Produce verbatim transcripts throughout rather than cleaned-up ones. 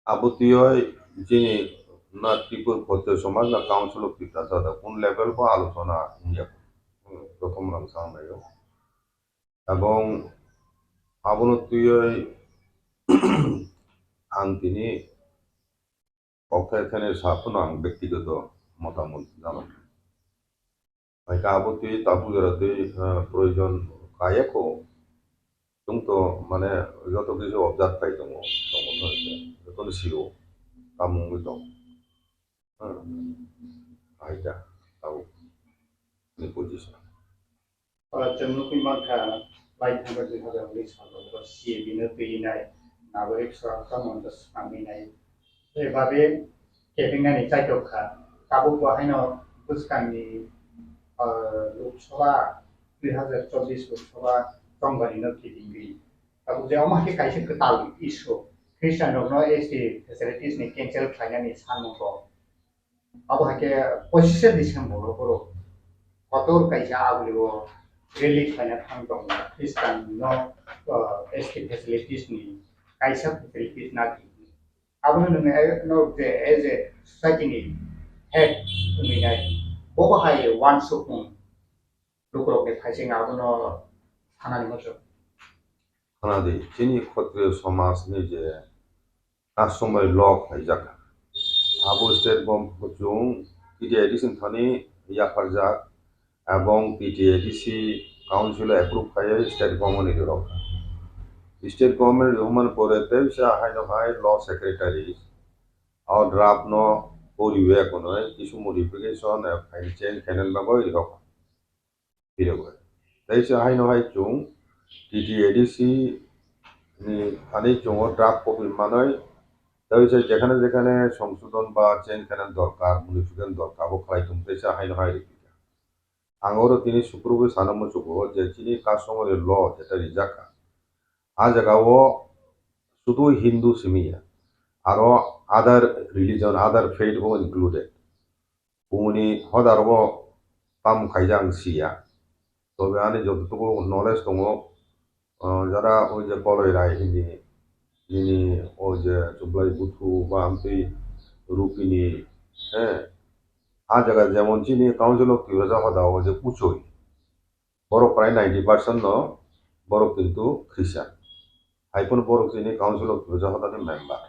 Abo twiwi chini na Tripur Khatriya Samaj na Council of Tiprasa da kun level bo alochona wngya, joto mwrang sang naio. Ebong abono twiwi ang tini kokthai thani sa phano ang bektigoto motamot jano. Hai ka abo twi tabuk jora twi, eh, proyojon kaya kho. Chwng to mane joto kisu observe khai tongo, tongo no hwnkhe jotono sio, tamo wngwi tong. Hmm. Hai ta, tabuk ni position. Oro chwng nugwi mankha, lai thangba dui hazar unis salo C A B no twi nai, nagorik swarakta moncho swkangwi nai. Eba be kebengnani chaitok kha. Tabuk bo haino bwskangni, ah, Lok Sabha, dui hazar chobbish Lok Sabha chongbarino kitingwi. Tabuk je omo hai khe kaisa kwtal issue. Christian rokno S T facilities ni cancel khlainani sanmung rok. Abo hai khe pochishe December o borok kotor kaisa aboni o rally khlaina thang tongo. Christian no, ah, S T facilities ni kaisa facilities nagwi. Abono nwng, eh, no je, as a society ni head wngwi nai, bo bo hai uansukmung lukurok ni phaising abono sanani muchung. Khna di, chini Khatriya somaj ni je customary law khlaijak, abo state government kuchung T T A D C ni thani yapharjak, ebong T T A D C council approve khaiwi state government ni rok. State government rihormani pore tei bisa haino hai law secretary o draft no poriwi ekonoi kisu modification, eh, file change khainani bagwi rihok. Phirogwi. Tei se haino hai chwng T T A D C ni thani chwng o draft copy manwi, tei se jekhane jekhane songsodon ba change khainani dorkar, modification dorkar, abo khlai tongo, tei se haino hai rikha. Ang oro tini sukrubwi sana muchungo je chini customary law jetai rijak kha, a jagao sudu Hindu simi ya, aro other religion, other faith bo included. Bumuni hodar bo tamo khaijak ang siya. Tobe ani jototuku knowledge tongo, ah, jara oi je Koloi Rai hindi, nini oi je Chublai Buthu ba amtwi Rupini, eh, a jaga jemon chini Council of Tiprasa hoda o je Kuchoi. Borok prai ninety percent no borok kintu Christian. Hai phano borok chini Council of Tiprasa hodani member.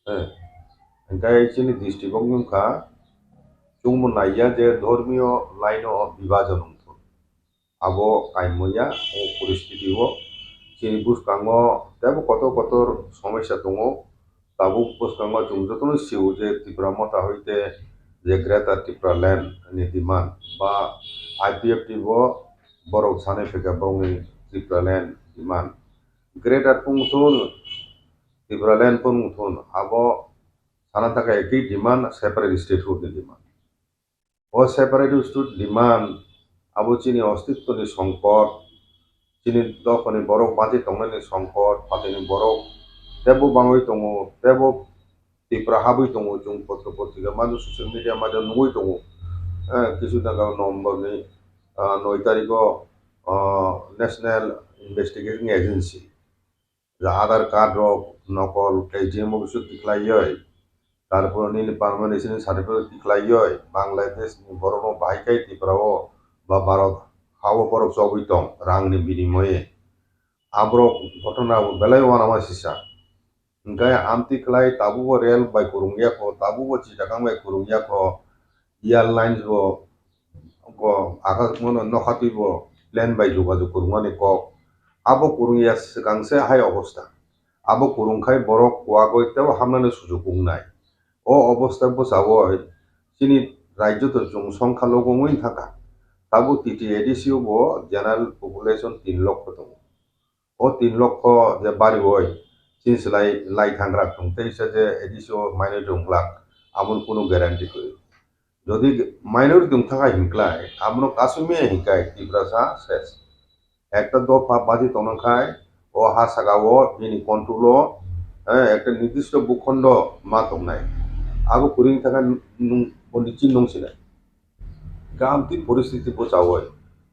Eh, hingkai chini district o wngkha, chwngbo naiya je dhormiyo line o bibhajon wngthun. Abo kaimya o poristiti o chini bwskango teibo kotor kotor somosya tongo. Tabuk bwskango chwng jotono sio je Tipra Motha hoite je Greater Tipraland ni demand ba I P F T bo borok sanai phaikha borokni Tipraland demand. Greater phung thun, Tipraland phung thun, abo sana thangkha ekhi demand, separate statehood ni demand. O separate state demand abo chini ostitwni songkot, chini dophani borok bachi tongnani songkot, phatini borok teibo bangwi tongo, teibo Tipra habwi tongo, chwng potro potrika mano social media mano nugwi tongo. Eh, kisu daga November ni, ah, noi tarikh o, ah, National Investigation Agency je Aadhaar card rok nokol K G M office o tikhlaiwi, tarpor nini permanent resident certificate tikhlaiwi, Bangladesh ni borok no bahai khai Tripura o ba Bharat ha o borok chobwi tong rang ni binimoye. Aborok ghotona bo belai uanama sisa. Hingkhe amtwi khlai tabukbo rail bai kwrwngya kho, tabukbo chitakang bai kwrwngya kho, airlines bo, bo akas mano nokhatwi bo plane bai jogajog kwrwngmani kok. Abo kwrwngya swkang se hai obostha. Abo kwrwngkhai borok kuagwi teibo hamnani sujuk wngnai. O obostha bwchaui chini rajyo to chwng songkha logo wngwi thangkha. Tabuk T T A D C o bo general population tin lokho tongo. O tin lokho je bariui chini slai lai thangra thung tei se je A D C o minority wng glak, aboni kunu guarantee kwrwi. Jodi minority wng thangkha hinklai, abono kasumya hinkai Tiprasa ses. Ekta dopha baji tongnangkhai, o ha saka o bini control o, eh, ekta nirdisto bhukhondo ma tongnai. Abo kwrwi wng thangkha nung, pondit chini nung sinai. Gam twi poristiti bwchaui,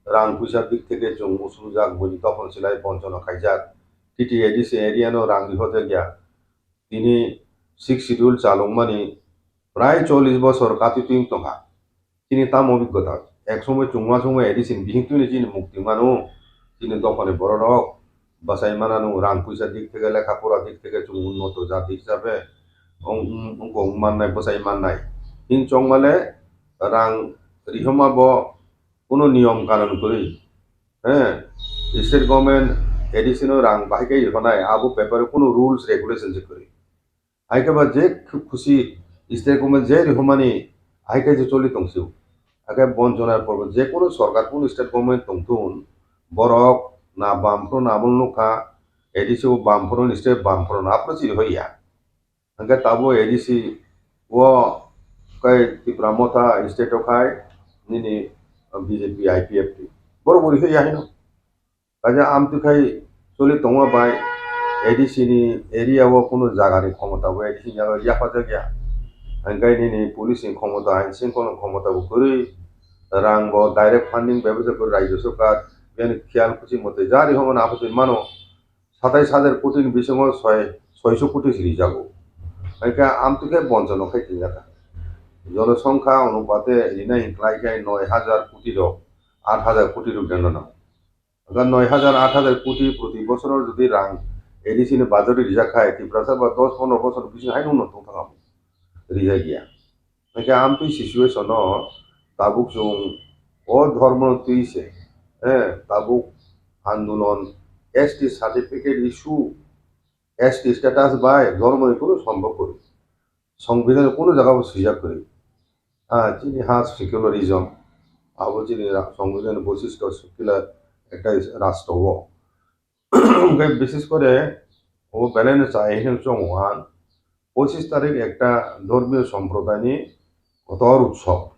rang puisa dik theke chwng usujak, buini dophano silai bonchona khaijak, T T A D C area no rang rihojakya. Tini Sixth Schedule chalokmani prai chollish bosor katwi twi wng tongkha. Chini tamo obiggota? Ek somoi chwngma somoi A D C ni bising twino chini mukti mano, chini dophani bororok bwsai manano, rang puisa dik theke, lekha pora dik theke, chwng unnoto jati hisabe wng-, wng-, wngkha wng mannai, bwsai mannai. Hini chongmale rang rihoma bo kuno niyom kanon kwrwi. He, state government A D C no rang bahai khe rihonai, abo bepare kuno rules regulation se kwrwi. Hai khe ba je khu-, khusi state government je rihomani hai khe je choli tongsio. Hai khe bonchona porbo je kuno sorkar, kuno state government tongthun, borok na bam phuru na abo nukha, A D C o bam phuru ni state bam phuru na abo chiri hoya. Hingke tabuk A D C o kai Tipra Motha state o khai nini B J P I P F T. Borok bo rihoi ya hino. Kaisa amtwi khai choli tongma bai A D C ni area o kunu jaga ni khomota bo A D C ni yago yapha jak ya. Hingke nini police ni khomota, ain singkho ni khomota bo kwrwi, rang bo direct funding bebajak kwrwi Rajya Sarkar, bini khiyal kuching mote jari homo na apotwi mano. Satais hajar koti ni bisingo soi, soiso koti se rijago. Hingke amtwi khe bonchono khai tinjak kha. Jonosongkha onupate rinai hingklai khe noi hajar koti rok, aat hajar koti rok deno nang. Aga noi hajar, aat hajar koti proti bosoro jodi rang A D C ni budget rijak khai, Tiprasa ba dos pondro bosor bisingo haino unnoti wng thang abo. Rijak ya. Hingke amtwi situation o tabuk chwng o dhormo twi se, eh, tabuk andolon S T certificate issue, S T status bai dhormo ni kunu sombok kwrwi. Songbidan kunu jaga bo swijak kwrwi. Ah, chini ha secularism, abo chini ra-, songbidan ni boichisto secular ekta rastro o. Hingke bises kore o belai no chaya hino chong ang, pochis tarik ekta dhormiyo somprodai ni kotor utsob.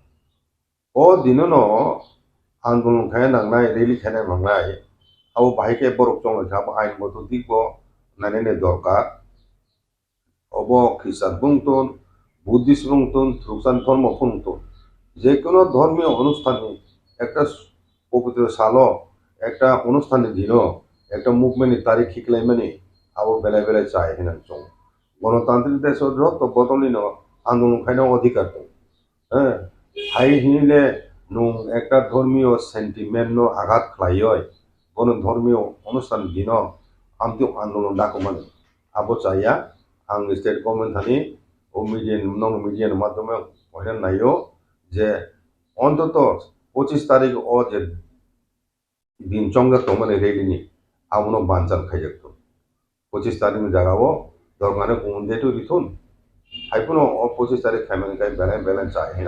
O dino no andolon khaina nangnai, rally khaina nangnai. Abo bahai khe borok chonglai kha, abo ain boto dik bo nainani dorkar. Obo Christian bung ton, Buddhist bung ton, Thwrwksan dhormo phung ton. Je kono dhormiyo onusthan ni ekta s-, pobitro salo, ekta onusthan ni dino, ekta movement ni tarik khiklaimani abo belai belai chai hinang chong. Gonotantrik desh o joto bodol ni no andolon khaina odhikar tong. Eh, hai hinile nwng ekta dhormiyo sentiment no agat khlaioi, bono dhormiyo onusthan dino amtwi andolon dakumani. Abo chaya, ang state government thani o media ni, nong media ni madhyome poina naio je ontoto pochis tarik o je din chongjak tongmani rally ni abono banchal khaijak thun. Pochis tarik ni jaga o dorkar ni kumun date o rithun. Hai phano o pochis tarik khaimani kai belai belai chai